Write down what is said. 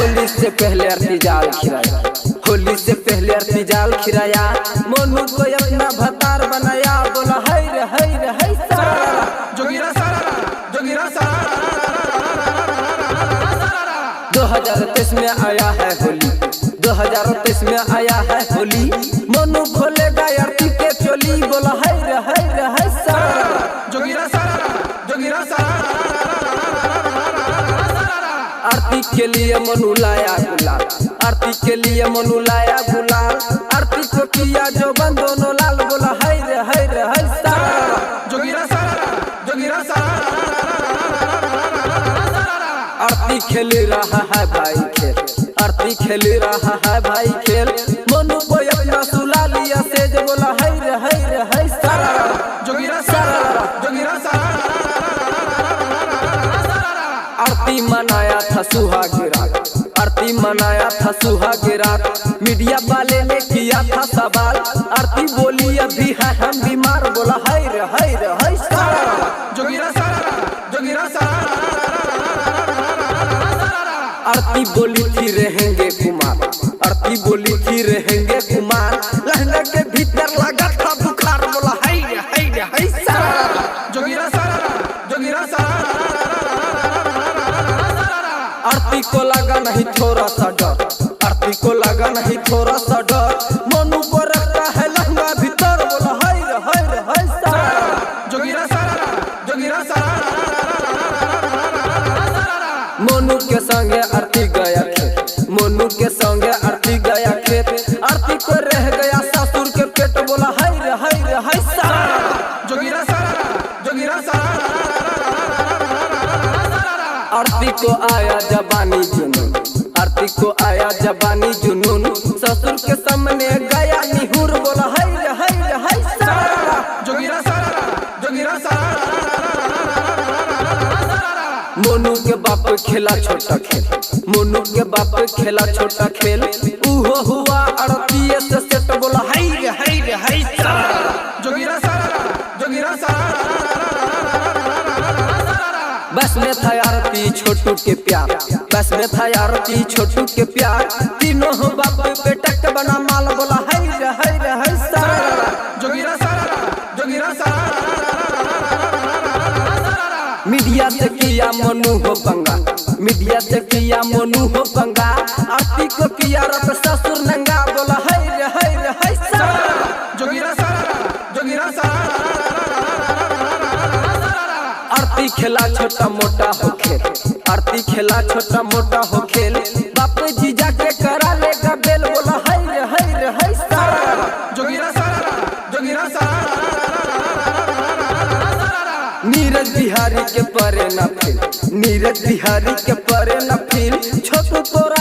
होली से पहले आरती जाल खिलाया, होली से पहले आरती जाल खिलाया, मोनू को अपना भतार बनाया, बोला हाय रे हाय रे हाय सारा। जोगिरा सारा जोगिरा सारा। 2023 में आया है होली, 2023 में आया है होली, मोनू खोलेगा आरती के चोली, बोला हाय रे हाय रे हाय सारा। जोगिरा सारा जोगिरा सारा। आरती के लिए मनु लाया गुलाल, आरती के लिए मनु लाया गुलाल, आरती को किया जो बन दोनों लाल, बोला हाय रे हाय रे हाय सारा। जोगिरा सारा जोगिरा सारा। आरती खेल रहा है भाई खेल, आरती खेल रहा है भाई खेल, मनु को अपना सुला लिया सेज, बोला हाय रे हाय रे हाय सारा। जोगिरा सारा जोगिरा सारा। आरती मनाया था सुहाग रात, आरती मनाया था सुहाग रात, मीडिया वाले ने किया था सवाल, आरती बोली अभी है हम बीमार, बोला हाय रे हाय रे हाय सारा। जोगिरा सारा जोगिरा सारा। आरती बोली थी रहेंगे कुमार, आरती बोली थी रहेंगे कुमार, लहंगा के भीतर लगा था बुखार, बोला हाय रे हाय रे हाय सारा। जोगिरा सारा जोगिरा सारा। आरती को लगा नहीं थोड़ा सा डर, आरती को लगा नहीं थोड़ा सा डर, मोनू को रखता है लहंगा भीतर, बोला हाय रे हाय रे हाय सारा। जोगिरा सारा जोगिरा सारा। मोनू के संगे आरती गया खेत, मोनू के संगे आरती गया खेत, आरती को रह गया ससुर के पेट, बोला हाय रे हाय रे हाय सारा। जोगिरा सारा जोगिरा सारा। आरती को आया जबानी जुनून, आरती को आया जबानी जुनून, ससुर के सामने गया निहुर, बोला हाय रे हाय रे हाय सारा। जोगिरा सारा जोगिरा सारा। मोनू के बाप खेला छोटा खेल, मोनू के बाप खेला छोटा खेल, उहो हुआ आरती से सेट, बोला हाय रे हाय रे हाय सारा। जोगिरा सारा जोगिरा सारा। बस में था आरती छोटू के प्यार, बस में था आरती छोटू के प्यार, तीनों हो बाप बेटा के बना माल, बोला हाय रे हाय रे हाय सारा। जोगिरा सारा जोगिरा सारा। मीडिया से किया मोनू हो पंगा, मीडिया से किया मोनू हो पंगा, आरती को किया रत ससुर नंगा, बोला हाय रे हाय रे हाय सारा। जोगिरा सारा जोगिरा सारा। आरती खेला छोटा मोटा हो खेल, आरती खेला छोटा मोटा हो खेल, बाप जीजा के करा लेगा बेल, बोला हाय रे हाय रे हाय सारा। जोगिरा सारा जोगिरा सारा। नीरज बिहारी के परे न फिर, नीरज बिहारी के परे न फिर, छोटू तोरा